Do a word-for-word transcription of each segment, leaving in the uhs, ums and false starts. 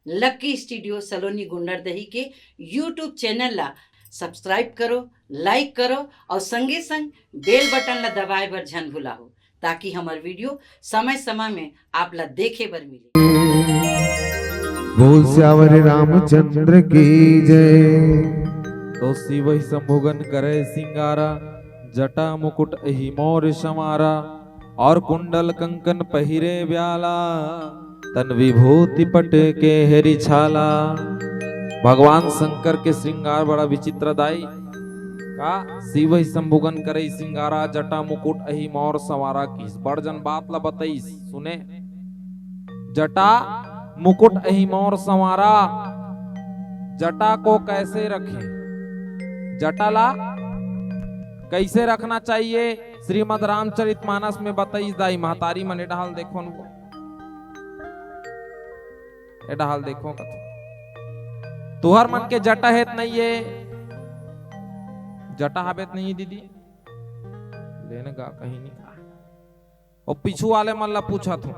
Lucky studio सलोनी गुंडरदेही के YouTube channel ला subscribe करो, लाइक करो और संगे संग बेल बटन ला दबाए बर झन भुलाहू, ताकि हमर वीडियो समय समय में आप ला देखे बर मिले। बोल सियावर रामचंद्र की जय। तो शिवहि शंभुगन करे सिंगारा, जटा मुकुट एहि मौर संवारा, और कुंडल कंकन पहिरे ब्याला, तन विभूति पट के हेरी छाला। भगवान शंकर के श्रृंगार बड़ा विचित्र दाई। का शिवहि शंभुगन करे सिंगारा, जटा मुकुट एहि मौर संवारा किहिस। बड़ जन बात ला बतईस, सुने। जटा मुकुट एहि मौर संवारा, जटा को कैसे रखे, जटा ला कैसे रखना चाहिए, श्रीमद रामचरित मानस में बतईस दाई। महतारी मन ए डहाल देखो न, वो ए डहाल देखो कथे, तुहर मन के जटा हेत नहीं है, जटा हबेत नहीं है दीदी, लेने गा कहीं नहीं। और पीछू वाले मन ला पूछत हूँ,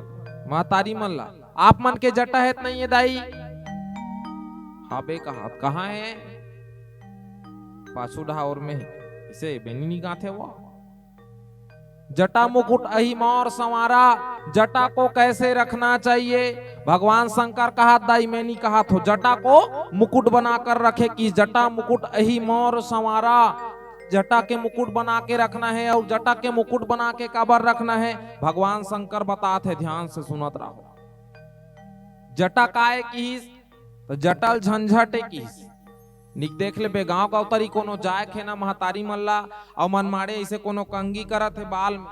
महतारी मन ला, आप मन के जटा हेत नहीं है दाई? हाबे कहा, कहाँ है? पाछू डहार में है। इसे बेनी नहीं गाथे वो। जटा मुकुट एहि मौर संवारा, जटा को कैसे रखना चाहिए? भगवान शंकर कहत दाई, मैं नहीं कहत हो, जटा को मुकुट बनाकर रखे किहिस। जटा मुकुट एहि मौर संवारा, जटा के मुकुट बना के रखना है। और जटा के मुकुट बना के काबर रखना है, भगवान शंकर बतात हे, ध्यान से सुनत रहो। जटा काय किहिस? तो जटा ल झंझट ए किहिस। निक देख लेबे, गांव गांव तरी कोनो जाय के ना महतारी मन ला, अउ मन माड़े ऐसे कोनो कंघी करत हे बाल में,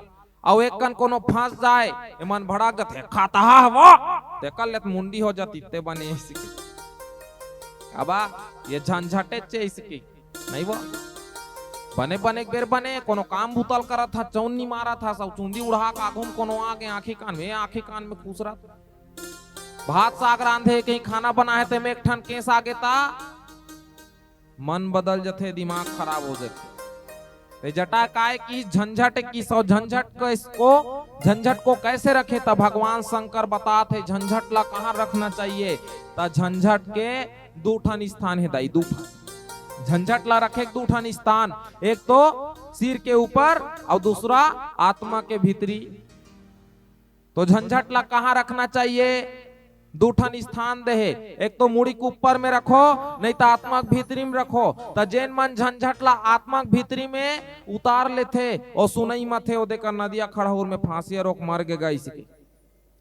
अउ एक कन कोनो फंस जाय, एमन भड़क जथे, "खतहा हवा," तेकर ले त मुंडी हो जाती, ते बने इसकी। अबा, ये झंझटे चे इसकी, नहीं वो? बने बने एक बेर बने, कोनो काम भूतल करत हा, चौन्नी मारत हा, सब चुंदी उड़ा के आघू म कोनो आगे आंखी कान में, आंखी कान में खुसरत। भात साग रांधे, कहीं खाना बनाए, ते में एक ठन केस आगे ता मन बदल जथे, दिमाग खराब हो जथे। ते जटा काय किहिस, झंझट किहिस, अउ झंझट को, इसको, झंझट को कैसे रखे, त भगवान शंकर बतात हे झंझट ला कहाँ रखना चाहिए। त झंझट के दू ठन स्थान हे दाई, दू ठन। झंझट ला रखे के दू ठन स्थान, एक तो सिर के ऊपर अउ दूसरा आत्मा के भीतरी। तो झंझट ला कहाँ रखना चाहिए? दू ठन स्थान दे हे, एक तो मुड़ी के ऊपर में रखो, नहीं तो आत्मा के भीतरी में रखो। त जेन मन झंझट ला आत्मा के भीतरी में उतार लेथे, ओ सुनई मथे, ओ देकर नदिया खड़हूर में फांसी रोक मर गे गइस के।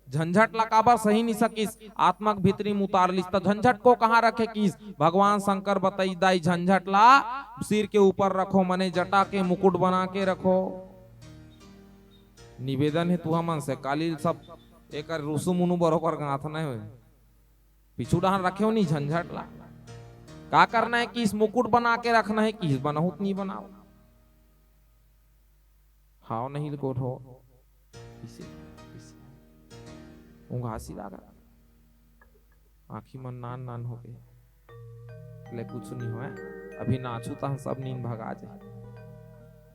झंझट ला काबर सही नहीं सकिस, आत्मा के भीतरी में उतार लिस। त झंझट को कहाँ रखे किहिस? भगवान शंकर बताइस दाई, झंझट ला सिर के ऊपर रखो, मने जटा के मुकुट बना के रखो। निवेदन हे तुहा मन से, काली सब एकर रुसु मुनु बरोबर गांथ नहीं होय। पीछू डहार रखेव नहीं झंझट ला। का करना हे किहिस, मुकुट बना के रखना हे किहिस, बनाहू त नहीं बनाव। हाव नहीं गोठो। इसे, इसे। उंघासी लागत। आँखी मन नान नान हो गे। ले कुछ नहीं होय, अभी नाचू तहन सब नींद भगा जाय।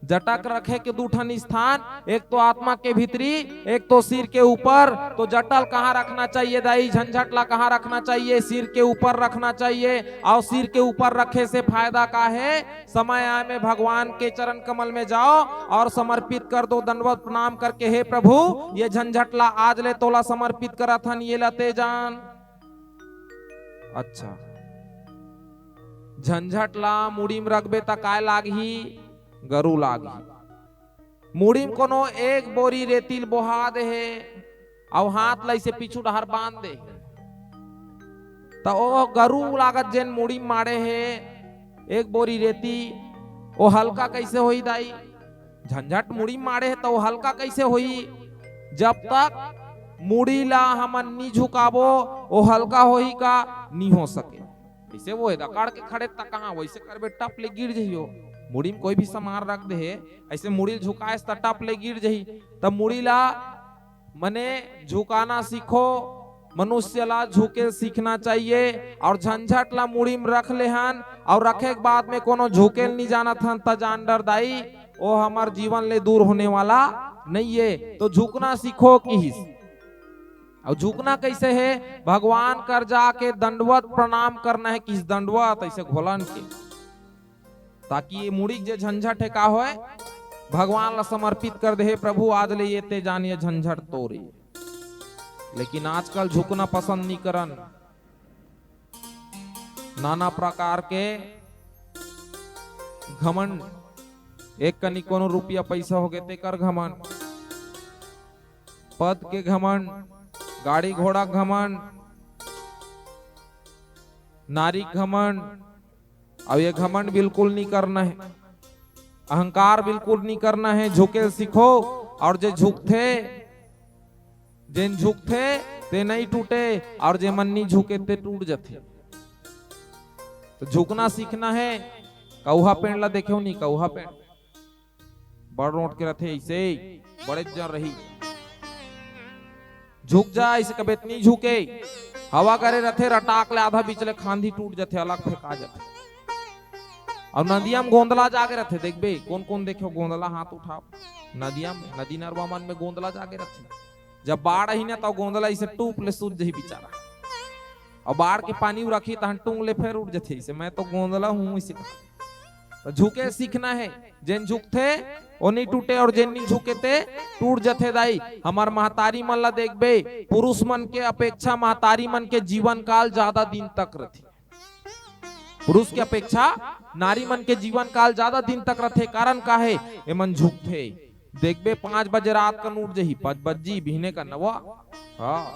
जटा के रखे के दू ठन स्थान, एक तो आत्मा के भीतरी, एक तो सिर के ऊपर। तो जटा ल कहाँ रखना चाहिए दाई, झंझट ला कहाँ रखना चाहिए? सिर के ऊपर रखना चाहिए। अउ सिर के ऊपर रखे से फायदा का हे? समय आय में भगवान के चरण कमल में जाओ और समर्पित कर दो, दंडवत प्रणाम करके, हे प्रभु, ये झंझट ला आज ले तोला समर्पित करत हन, ये ला ते जान। अच्छा, झंझट ला मुड़ी म रखबे त काय लागही? गरू लागही। मुड़ी म कोनो एक बोरी रेती ल बोहा दे हे, अउ हाथ ला इसे पीछू डहार बांध दे हे, त ओ गरू लागत जेन मुड़ी म माड़े हे एक बोरी रेती, ओ हल्का कैसे होही दाई? झंझट मुड़ी म माड़े हे त ओ हल्का कैसे होही? जब तक मुड़ी ला हमन नी झुकाबो, ओ हल्का होही का? नी हो सके। ऐसे वो हे, अकड़ के खड़े त कहाँ, वैसे करबे टप ले गिर जही ओ। मुड़ी म कोई भी सामान रख दे हे, ऐसे मुड़ी ल झुकाएस त टप ले गिर जही। त मुड़ी ला मने झुकाना सीखो, मनुष्य ला झुके सीखना चाहिए। और झंझट ला मुड़ी म रख ले हन और रखे के बाद में कोनो झुके ल नी जानत हन त जान डर दाई, ओ हमर जीवन ले दूर होने वाला नहीं है। तो झुकना सीखो किहिस। अउ झुकना कइसे हे? भगवान कर जाके दंडवत प्रणाम करना हे, किस दंडवत, अइसे घोलन के, ताकि ये मुड़ी के जे झंझट हे का होय, भगवान ला समर्पित कर दे, "हे प्रभु, आज ले ये ते जान ये झंझट तोरे।" लेकिन आजकल झुकना पसंद नहीं करन, नाना प्रकार के घमंड, एक कनी कोनो रुपया पैसा होगे तेकर घमंड, पद के घमंड, गाड़ी घोड़ा घमंड, नारी घमंड। अब ये घमंड बिल्कुल नहीं करना है, अहंकार बिल्कुल नहीं करना है। झुके सीखो, और जे झुकथे, जेन झुकथे ते नहीं टूटे, और जे मन नहीं झुके ते टूट जथे। तो झुकना सीखना है। कौहा पेड़ ला देखे हो नहीं, कौहा पेड़ बड़ रोट के रथे, ऐसे बड़े जन रही, झुक जा, ऐसे कबे नहीं झुके। हवा करे रथे, रटाक ले आधा बीच ले खांधी टूट जथे, अलग फेंका जथे। और नदिया में गोंदला जागे रथे, देखबे कोन कोन देखे हो गोंदला, हाथ उठाओ। नदिया में, नदी नरवा मन में गोंदला जागे रथे। जब बाढ़ आही ना, तो गोंदला इसे टूप ले सूझ जही बेचारा। और बाढ़ के पानी उरखी तहन टूंग ले फेर उठ जथे। इसे मैं तो गोंदला हूँ, इसे कहा। तो झुके सीखना है, जेन झुकथे ओ नहीं टूटे, और जेन नहीं झुके ते टूट जथे दाई। हमार महतारी मन ला देखबे, पुरुष मन के अपेक्षा महतारी मन के जीवन काल ज्यादा दिन तक रथे। पुरुष के अपेक्षा नारी मन के जीवन काल ज्यादा दिन तक रथे। कारण का है? एमन झुकथे। देखबे, पाँच बजे रात कन उठ जही, पाँच बज्जी बिहने का नवा। हाँ,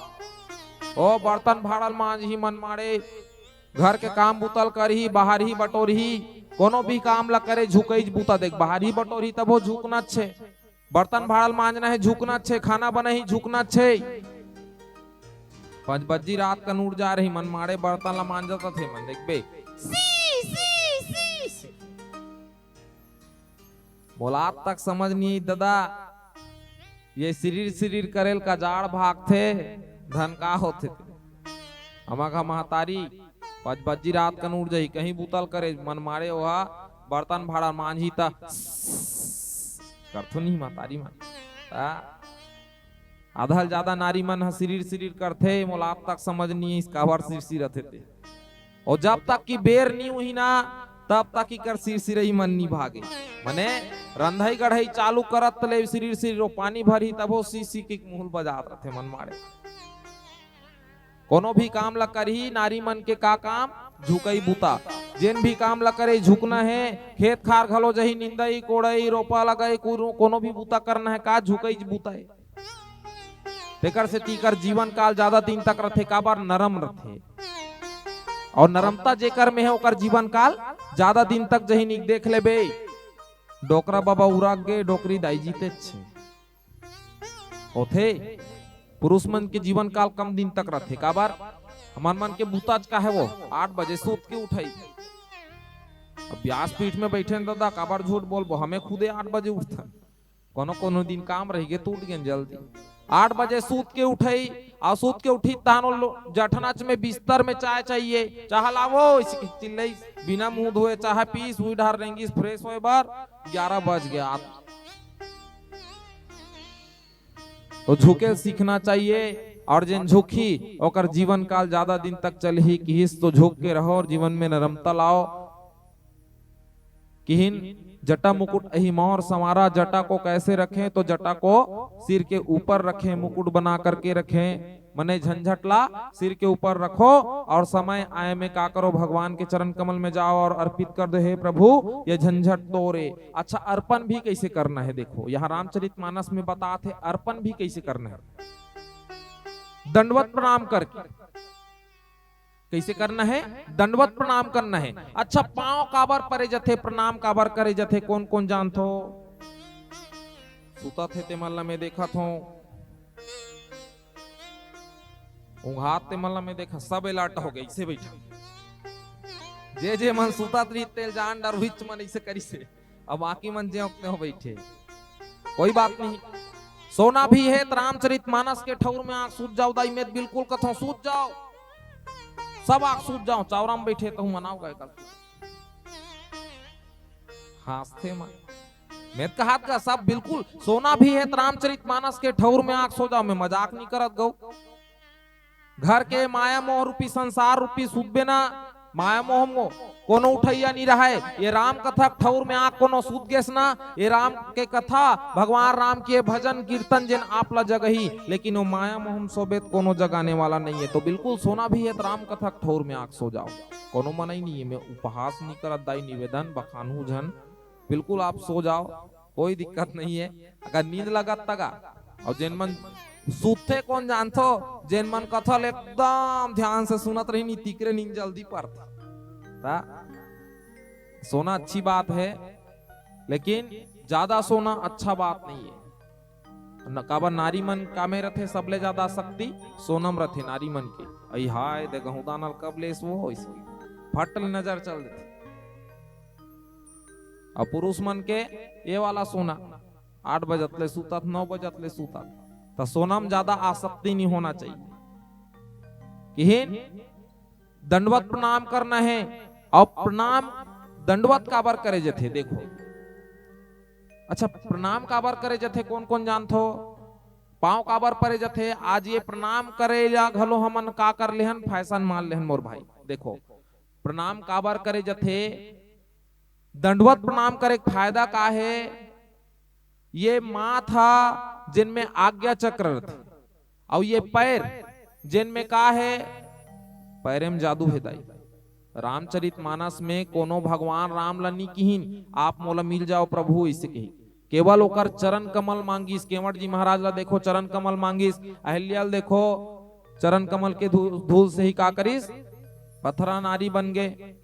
ओ बर्तन भाड़ल मांजही, मन माड़े घर के काम बुतल करही, बाहर ही बटोरही, कोनो भी काम ला करे झुकई बुता। देख, बाहर ही बटोरही तब वो झुकना छे, बर्तन भाड़ल मांजना है झुकना छे, खाना बनाही झुकना छे। पाँच बज्जी रात कन उठ जा रही, मन माड़े बर्तन ला मांजत थे मन, देखबे, सी, सी, सी, सी। मोला आज तक समझ नहीं आई, ददा, ये सिरिर सिरिर करेल का जाड़ भागथे, धन का होथे ते। हमर घर महतारी पाँच बज्जी रात कन उठ जही, कहीं बुतल करे, मन माड़े ओहा बर्तन भाड़ा मांजही त करथो नहीं महतारी मन। आ, आधा ले ज्यादा नारी मन ह सिरिर सिरिर करथे, मोला अब तक समझ नहीं आइस काबर सिरसिरथे ते। और जब तक कि बेर नहीं हुई ना, तब तक इकर सिरसिरई मन नहीं भागे। मने रंधई गढ़ई चालू करत ले सिरिर सिरिर ओ पानी भरही तभो सी सी के मुहुल बजात रथे मन माड़े। कोनो भी काम ला करही नारी मन के का काम? झुकई बुता। जेन भी काम ला करे झुकना है, खेत खार घलो जही निंदई, कोड़ई, रोपा लगई, कुरू-, कोनो भी बुता करना है का झुकई बुता है। तेकर से तीकर जीवन काल ज्यादा दिन तक रथे, काबर नरम रथे। और नरमता जेकर में है ओकर जीवन काल ज्यादा दिन तक जही निक देख लेबे। डोकरा बाबा उराग गे, डोकरी दाई जीते छे। होथे, पुरुष मन के जीवन काल कम दिन तक रथे। काबर? हमन मन के बुताच का है वो, आठ बजे सूत के उठई। अब व्यासपीठ में बैठे हैं दादा, काबर झूठ बोलबो, हमें खुदे आठ बजे उठथन। कोनो कोनो दिन काम रही गे, टूट गेन जल्दी। आठ बजे सूत के उठई, आ सूत के उठी तहान लो-, जठनाच में बिस्तर में चाय चाहिए, चाह लावो, इसी चिल्लई, बिना मुंह धोए चाह पीस, हुई डहर रेंगिस fresh होए बर, ग्यारह बज गया। तो झुके सीखना चाहिए, और जेन झुकही ओकर जीवन काल ज्यादा दिन तक चलही। किहिस तो झुक के रहो और जीवन में नरमता लाओ। किहिन जटा मुकुट अही मौर संवारा, जटा को कैसे रखें? तो जटा को सिर के ऊपर रखें, मुकुट बना करके रखें, मने झंझट ला सिर के ऊपर रखो और समय आए में का करो, भगवान के चरण कमल में जाओ और अर्पित कर दो, हे प्रभु ये झंझट तोरे। अच्छा, अर्पण भी कैसे करना है? देखो, यहाँ रामचरित मानस में बतात हे, अर्पण भी कैसे करना है। दंडवत प्रणाम करके। कैसे करना है? दंडवत प्रणाम करना है। अच्छा, पांव काबर परे जथे, प्रणाम काबर करे जथे, कोन कोन जानथो? सुतत हे ते मन ला मैं देखत हूं, उंघात ते मन ला मैं देखा, सब अलर्ट हो गए, इसे बैठा। जे जे मन सुतत रही, तेल जान डर, उहिच मन इसे करिसे। अब बाकी मन जे ओकते हो बैठे, कोई बात नहीं। सोना भी है तो रामचरित मानस के ठौर में आंख सूत जाओ दाई, मैं बिल्कुल कथों सूत जाओ, सब आंख सूत जाओ, चावरा में बैठे कहूं मनाओ गए कल। हंसते मन। मैं तो कहत गा सब बिल्कुल सोना भी है तो रामचरित मानस के ठौर में आंख सो जाओ, मैं मजाक नहीं करत गौ। घर के माया मोह रूपी, संसार रूपी सुतबे ना, माया मोह म कोनो उठैया नी रहय। ये राम कथा के ठौर में आके कोनो सुत गेस ना, ये राम के कथा, भगवान राम के भजन कीर्तन जेन आप ला जगही, लेकिन वो माया मोह म सोबे त कोनो जगाने वाला नहीं है। तो बिल्कुल सोना भी है त राम कथा के ठौर में आके सो जाओ, कोनो मनई नहीं है। मैं उपहास नहीं करत दाई, निवेदन बखानू झन, बिल्कुल आप सो जाओ, कोई दिक्कत नहीं है। अगर नींद लगत तगा, और जेन मन सुतथे कोन जानथो, जेन मन कथा ल एकदम ध्यान से सुनत रही नी, तिकरे नींद जल्दी परथे। ता सोना अच्छी बात है, लेकिन ज्यादा सोना अच्छा बात नहीं है। न काबर नारी मन कामे रथे, सबले ज्यादा आसक्ति सोनम रथे नारी मन के। अई हाय दे गहुदानल कब लेस वो, इसे फट ले नजर चल देथे। और पुरुष मन के ये वाला सोना, आठ बजत ले सुतत, नौ बजत ले सुतत, त सोना में ज्यादा आसक्ति नहीं होना चाहिए। किहिन दंडवत प्रणाम करना है। और प्रणाम दंडवत काबर करे जथे? देखो, अच्छा, प्रणाम काबर करे जथे, कोन कोन जानथो? पांव काबर परे जथे? आज ये प्रणाम करे ला घलो हमन का कर लेहन, फैशन मान लेहन मोर भाई। देखो, प्रणाम काबर करे जथे? दंडवत प्रणाम करे के फायदा का है? ये माथा जेन में आज्ञा चक्र रथे, और ये पैर जेन में का है? पैरे में जादू है दाई। रामचरित मानस में कोनो भगवान राम ला नी किहिन, "आप मोला मिल जाओ प्रभु," इसे कही। केवल ओकर चरण कमल मांगिस। केवट जी महाराज ला देखो, चरण कमल मांगिस। अहिल्या ल देखो, चरण कमल के धू-, धूल से ही का करिस? पथरा नारी बन गे।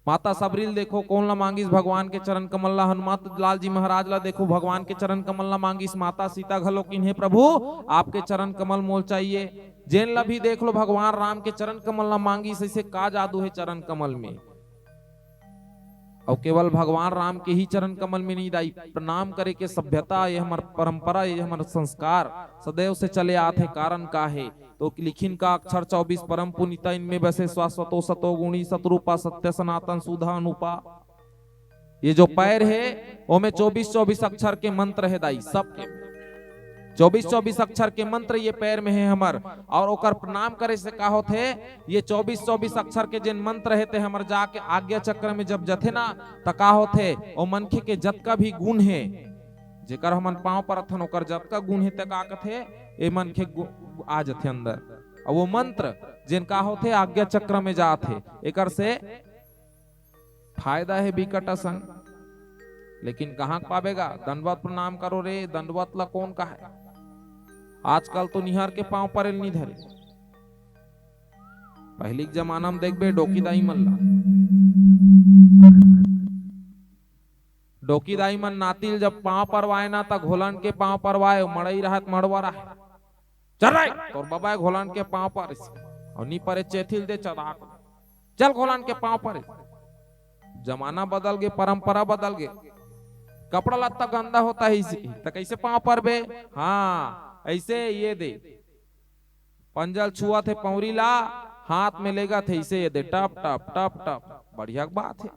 माता सबरी ल देखो, कोन ला मांगिस? भगवान के चरण कमल ला। हनुमत लाल जी महाराज ला देखो, भगवान के चरण कमल ला मांगिस। माता सीता घलो किन्हे, "प्रभु, आपके चरण कमल मोल चाहिए।" जेन ला भी देख लो, भगवान राम के चरण कमल ला मांगिस। ऐसे का जादू है चरण कमल में? और केवल भगवान राम के ही चरण कमल में नहीं दाई, प्रणाम करे के सभ्यता, ये हमर परंपरा, ये हमर संस्कार सदैव से चले आत हे। कारण का है? तो लिखिन का, "अक्षर चौबीस परम पुनीता, इनमें बसे शाश्वतो सतो गुणी, सतरूपा सत्य सनातन सुधा अनुपा।" ये जो पैर है, ओमे चौबीस चौबीस अक्षर के मंत्र है दाई, सबके चौबीस चौबीस अक्षर के मंत्र ये पैर में है हमर। और ओकर प्रणाम करे से का होथे? ये चौबीस चौबीस अक्षर के जेन मंत्र है, ते हमर जाके आज्ञा चक्र में जब जथे ना, त का होथे? ओ मनखे के जतका भी गुण है, जेकर हमन पांव परथन, ओकर जतका गुण है, ते का कथे? ए मनखे गु-, आ जथे अंदर। और वो मंत्र जेन का होथे? आज्ञा चक्र में जात हे। एकर से फायदा हे बिकट असन, लेकिन कहाँ पाबेगा? दंडवत प्रणाम करो रे, दंडवत ला कोन कहे? आजकल तो निहर के पांव परेल नी धरे। पहिली के जमाना में देखबे, डोकी दाई मन ला, डोकी दाई मन नाती ल जब पांव परवाए ना, त घोलन के पांव परवाए, मड़ई रहत मड़वा रहे। "चल रे, तोर बबा घोलन के पांव पर।" और नी परे चेथिल दे चढ़ा के, "चल घोलन के पांव पर।" जमाना बदल गे, परंपरा बदल गे, कपड़ा लत्ता गंदा होता है इसी, त कैसे पांव पर बे? हाँ, ऐसे ये दे, पंजल छुआ थे पौरी ला, हाथ में लेगा थे इसे ये दे, टप टप टप टप। बढ़िया बात है।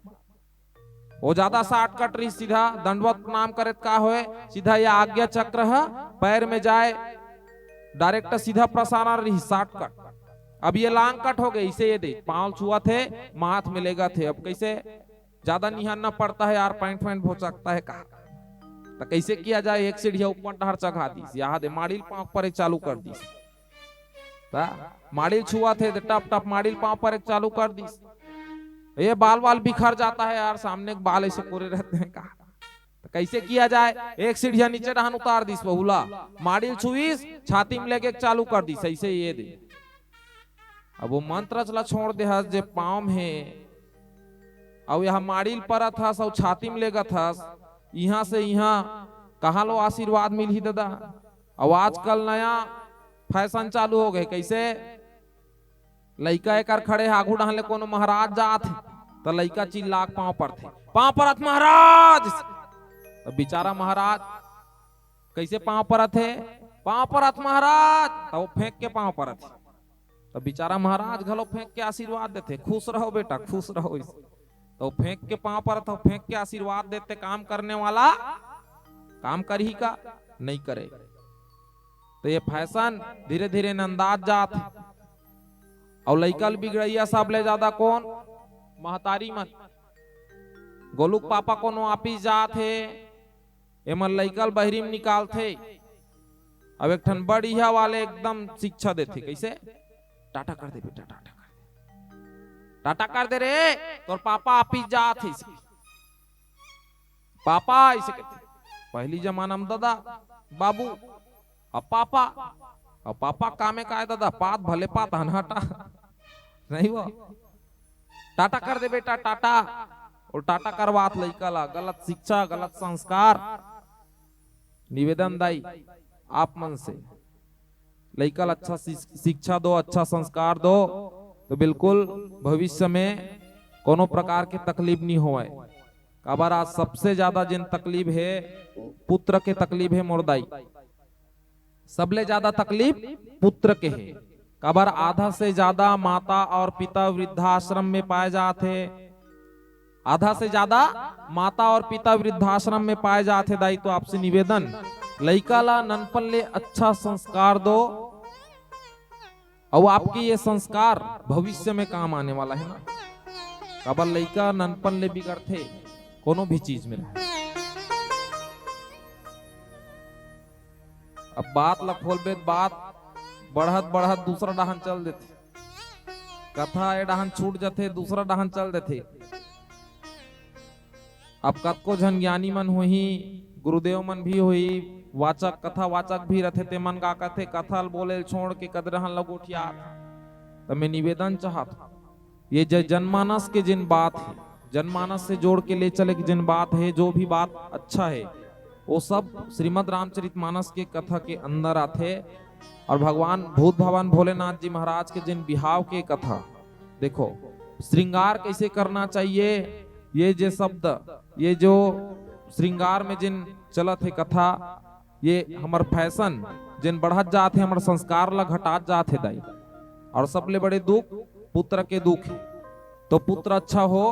वो ज्यादा शॉर्टकट रही, सीधा दंडवत प्रणाम करे त का होए, सीधा ये आज्ञा चक्र ह पैर में जाए, डायरेक्ट सीधा प्रसारण रही, शॉर्टकट। अब ये लॉन्ग कट हो गए, इसे ये दे, पांव छुआ थे, माथ में लेगा थे। अब कैसे? ज्यादा निहारना पड़ता है यार, पैंट वैंट भोचकता है कहा। तो कैसे किया जाए? एक सीढ़िया ऊपर डहर चघा दीस, यहाँ दे माड़िल पांव परे चालू कर दीस। ता माड़िल छुआ थे तो टप टप माड़िल पांव परे चालू कर दीस। ये बाल वाल बिखर जाता है यार, सामने के बाल ऐसे कोरे रहते हैं कहा। तो कैसे किया जाए? एक सीढ़िया नीचे डहन उतार दीस, बहुला माड़िल छुईस, छाती में लेके चालू कर दीस, ऐसे ये दे। अब वो मंत्र ला छोड़ दे हस, जे पांव में हे, अउ यहाँ माड़िल परत हस, अउ छाती में लेगत हस, इहाँ से इहाँ कहाँ लो आशीर्वाद मिलही दादा? अउ आजकल नया फैशन चालू हो गए, कैसे? लइका एकर खड़े हे, आगू डहन ले कोनो महाराज जात हे, त लइका चिल्ला के पांव परथे, "पांव परत महाराज!" त बेचारा महाराज कैसे पांव परत हे? "पांव परत महाराज!" त वो फेंक के पांव परत हे। त बेचारा महाराज घलो फेंक के आशीर्वाद देथे, "खुश रहो बेटा, खुश रहो।" इस तो फेंक के पांव परत हो, फेंक के आशीर्वाद देथे, काम करने वाला काम करही का? नहीं करे। तो ये फैशन धीरे धीरे नंदात जात हे। अउ लइका ल बिगड़इया सबले ज्यादा कोन? महतारी मन। गोलू के पापा कोनो ऑफिस जात हे, एमन लइका ल बहिरी म निकालथे। अब एक ठन बढ़िया वाले एकदम शिक्षा देथे। कइसे? टाटा कर दे बेटा, टाटा कर दे, टाटा कर दे रे, तोर पापा ऑफिस जात हे। पापा अइसे कथे। पहिली जमाना म ददा, बाबू, अब पापा, अब पापा कामे काय ददा, पात भले पात हनहटा। नहीं वो, टाटा कर दे बेटा, टाटा। अउ टाटा करवात लइका ला, गलत शिक्षा, गलत संस्कार। निवेदन दाई, आप मन से, लइका ला अच्छा शिक-, शिक्षा दो, अच्छा संस्कार दो, तो बिल्कुल भविष्य में कोनो प्रकार के तकलीफ नहीं होवय। काबर आज सबसे ज्यादा जिन तकलीफ हे, पुत्र के तकलीफ हे मोर दाई। सबले ज्यादा तकलीफ पुत्र के हे। काबर आधा से ज्यादा माता और पिता वृद्धाश्रम में पाए जात हे। आधा से ज्यादा माता और पिता वृद्धाश्रम में पाए जात हे। दाई, तो आपसे निवेदन, लइका ला ननपन ले अच्छा संस्कार दो, अउ आपके ये संस्कार भविष्य में काम आने वाला हे ना। काबर लइका ननपन ले बिगड़थे, कोनो भी चीज में रहे। अब बात ला खोलबे त बात बढ़त बढ़त दूसरा डहन चल देथे। कथा ए डहन छूट जथे, दूसरा डहन चथे। अब कतको झन ज्ञानी मन होही, गुरुदेव मन भी होही, वाचक, कथा वाचक भी रथे, ते मन का कथे, कथा ल बोले ल छोड़ के कदरहन ल गोठियात। त मैं निवेदन चाहत हूँ, ये ज-, जनमानस के जिन बात हे, जनमानस से जोड़ के ले चले के जिन बात हे, जो भी बात अच्छा हे, वो सब श्रीमद् रामचरित मानस के कथा के अंदर आथे। और भगवान भूत भवन भोलेनाथ जी महाराज के जिन बिहाव के कथा, देखो, श्रृंगार कैसे करना चाहिए, ये जे शब्द, ये जो श्रृंगार में जिन चलत हे कथा, ये हमर फैशन जिन बढ़त जात हे, हमर संस्कार ला घटात जात हे दाई। और सबले बड़े दुख पुत्र के दुख हे। तो पुत्र अच्छा हो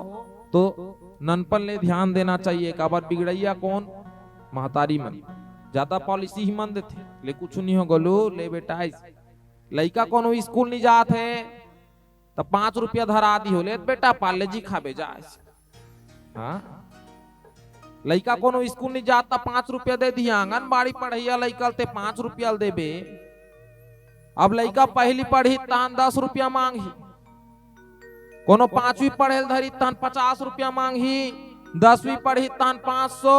तो ननपन ले ध्यान देना चाहिए। काबर बिगड़इया कोन? महतारी मन। ज्यादा पॉलिसी ही मन देथे, ले कुछ नहीं हो गोलू, ले बेटा। इस लइका कोनो स्कूल नहीं जात हे, त पाँच रुपया धरा दी हो, ले बेटा पार्ले जी खाबे जा। हाँ, लइका कोनो स्कूल नहीं जात, त पाँच रुपया दे दिया, आंगनबाड़ी पढ़ैया लइका ल ते पाँच रुपया ल देबे। अब लइका पहली पढ़ही तहन दस रुपया मांगही, कोनो पांचवी पढ़े ल धरी तहन पचास रुपया मांगही, दसवीं पढ़ही तहन पाँच सौ,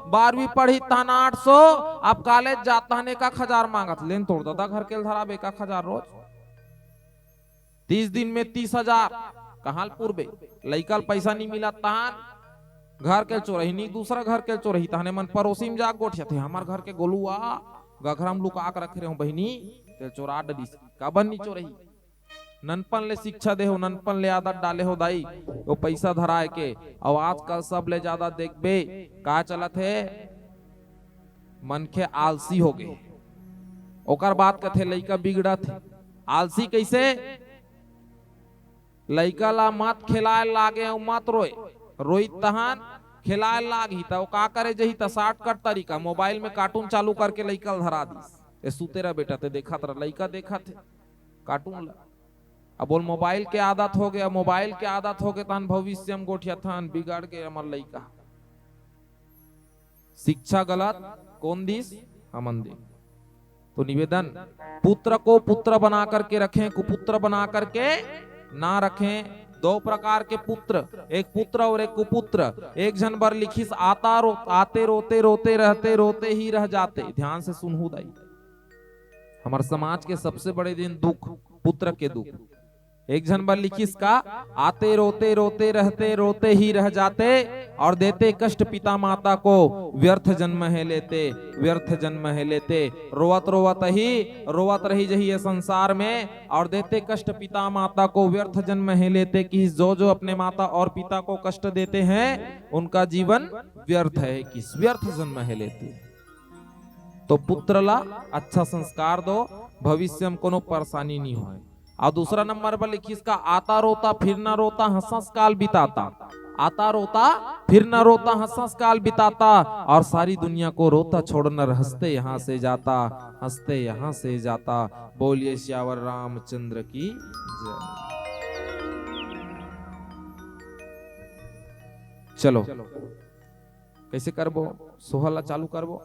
बारहवीं पढ़ही तहन आठ सौ, अब कॉलेज जात तहन एक एक हजार मांगत। लेन तोर ददा घर के ल धराबे एक एक हजार रोज। तीस दिन में तीस हजार कहाँ ल पुरबे? लइका ल पैसा नहीं मिलत तहन घर के चोरही नहीं, दूसरा घर के चोरही, तहने मन पड़ोसी में जा गोठियाथे, हमर घर के गोलुआ गघरा में लुका के रखे रहे हो बहिनी, ते चोरा डरिस। काबर नहीं चोरही? ननपन ले शिक्षा दे हो, ननपन ले आदत डाले हो दाई, वो पैसा धराए के। अउ आजकल सबले ज्यादा देखबे का चलत हे, मनखे आलसी हो गए। ओकर बाद कथे लइका बिगड़त हे। आलसी कैसे? लइका ला मत खेलाए लागे अउ मत रोए, रोई तहन खेलाए लागही, त वो का करे जही? त शॉर्टकट तरीका, मोबाइल में कार्टून चालू करके लइका ल धरा दिस, ए सुते रह बेटा, ते देखत रह, लइका देखत हे कार्टून ला। अब बोल मोबाइल के आदत हो गया, मोबाइल के आदत हो गए तहन भविष्य में गोठियाथन, बिगड़ गए हमर लइका। शिक्षा गलत कोन दिस? हमन दे। तो निवेदन, पुत्र को पुत्र बना करके रखें, कुपुत्र बना करके ना रखें। दो प्रकार के पुत्र, एक पुत्र और एक कुपुत्र। एक झन बर लिखिस, आता रो-, आते रोते, रोते रहते, रोते ही रह जाते। ध्यान से सुनहु दाई, हमर समाज के सबसे बड़े दिन दुख, पुत्र के दुख। एक झन बर लिखिस का, आते रोते, रोते रहते, रोते ही रह जाते, और देते कष्ट पिता माता को, व्यर्थ जन्म है लेते, व्यर्थ जन्म है लेते। रोवत रोवत ही, रोवत रही जही ये संसार में, और देते कष्ट पिता माता को, व्यर्थ जन्म है लेते। कि जो जो अपने माता और पिता को कष्ट देते हैं, उनका जीवन व्यर्थ है, कि व्यर्थ जन्म है लेते। तो पुत्र ला अच्छा संस्कार दो, भविष्य में कोनो परेशानी नहीं होए। अउ दूसरा नंबर पर लिखिस का, आता रोता फिर ना रोता, हंस हंस काल बिताता। आता रोता फिर न रोता हंस हंस काल बिताता, और सारी दुनिया को रोता छोड़कर हंसते यहाँ से जाता, हंसते यहाँ से जाता। बोलिए सियावर रामचंद्र की जय। चलो, कैसे करबो? सोहर ला चालू करबो।